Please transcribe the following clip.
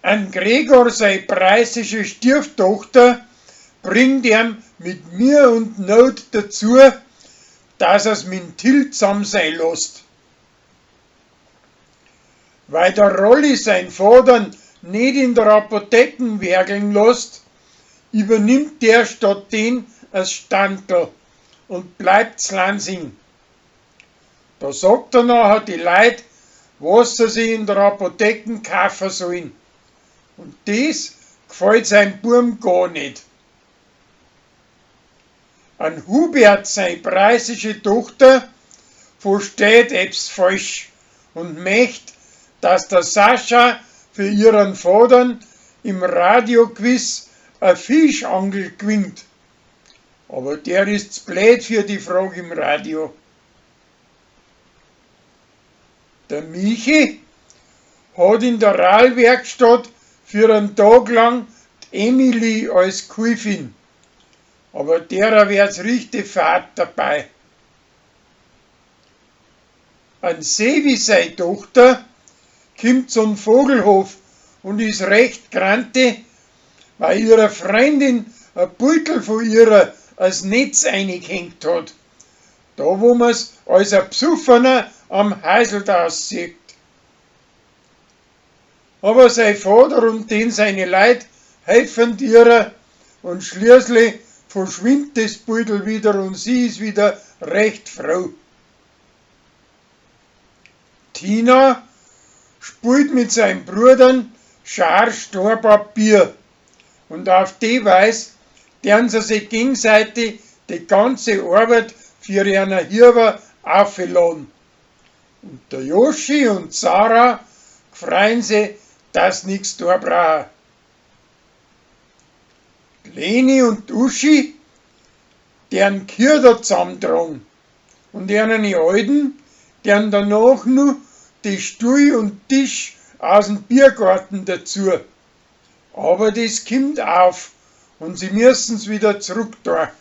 An Gregor sei preißische Stieftochter bringt ihm mit Mühe und Not dazu, dass er's mit'm Till zusammen sein lässt. Weil der Rolli sein Vater net in der Apotheken werkeln lässt, übernimmt der statt den as Standl und bleibt z'Lansing. Da sagt er nachher die Leut, was sie sich in der Apotheken kaufen sollen. Und des gfallt seim Buam gar net. An Hubert sei preißische Tochter versteht ebbs falsch und möcht, dass der Sascha für ihren Vater im Radioquiz a Fischangel gewinnt. Aber der is z'blöd für die Frag im Radio. Der Michi hat in der Rahlwerkstatt für an Tag lang d'Emily als G'hülfin, aber derer werd's richtig fad dabei. An Sevi sei Tochter kimmt zum Vogelhof und is recht granti, weil ihre Freundin a Beutel von ihrer als Netz einighängt hat, da wo man's als a Bsuffener am Häusl aussieht. Aber sein Vater und den seine Leut helfen ihrer und schließlich verschwindet das Beutel wieder und sie ist wieder recht froh. Tina spielt mit seinen Brüdern Schar, Stein, Papier und auf die Weise deren sie sich gegenseitig die ganze Arbeit für ihren Hirwer aufladen. Und der Joschi und Sarah freuen sich, dass nix da brauchen. Leni und Uschi, deren Kinder zusammentragen und ihren Alten, deren danach nur die Stuhl und Tisch aus dem Biergarten dazu. Aber das kommt auf und sie müssen's wieder zurück da.